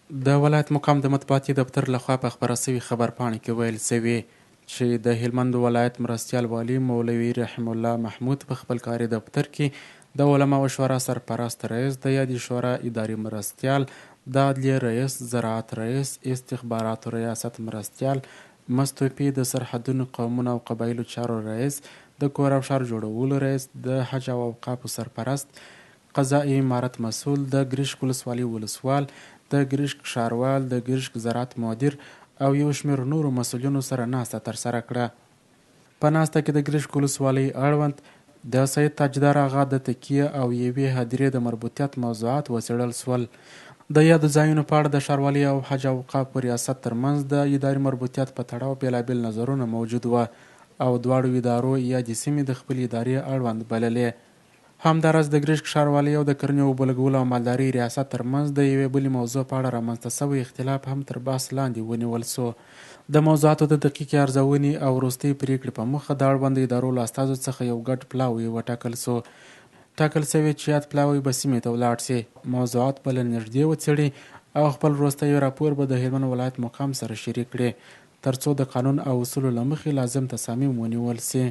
د ولایت مقام د مطبوعاتي دفتر لخوا په خپره شوې خبرپاڼه کې ویل شوي، چې د هلمند ولایت مرستیال والي مولوي رحیم الله محمود په خپل کاري دفتر کې د علماوو شورا سرپرست رئیس، د یادې شورا اداري مرستیال، د عدلیې رئیس، زراعت رئیس، استخباراتو ریاست مرستیال، مستوفي، د سرحدونو، قومونو او قبایلو چارو رئیس، د کور او ښار جوړولو رئیس، د حج او اوقافو سرپرست، قضايي امارت مسؤل، د ګرشک ولسوالۍ ولسوال، د ګرشک ښاروال، د ګرشک زراعت مدیر او یو شمېر نورو مسؤلینو سره ناسته ترسره کړه. په ناسته کې د ګرشک ولسوالۍ اړوند د سید تاجدار اغا د تکیې او یوې هدیرې د مربوطیت موضوعات وڅېړل شول. د یادو ځایونو په اړه د ښاروالۍ او حج او اوقافو ریاست ترمنځ د اداري مربوطیت په تړاو بېلابېل نظرونه موجود وه او دواړو ادارو یادې سیمې د خپلې ادارې اړوند بللې. همداراز د ګرشک ښاروالۍ او د کرنې، اوبولګولو او مالدارۍ ریاست ترمنځ د یوې بلې موضوع په اړه رامنځته شوی اختلاف هم تر بحث لاندې ونیول شو. د موضوعاتو د دقیقې ارزونې او وروستۍ پرېکړې په موخه د اړوند ادارو له استازو څخه یو ګډ پلاوی وټاکل شو. ټاکل شوې چې یاد پلاوی به سیمې ته ولاړ شي، موضوعات به له نږدې وڅېړي او خپل وروستی راپور به د هلمند ولایت مقام سره شریک کړي، ترڅو د قانون او اصولو له مخې لازم تصامیم ونیول شي.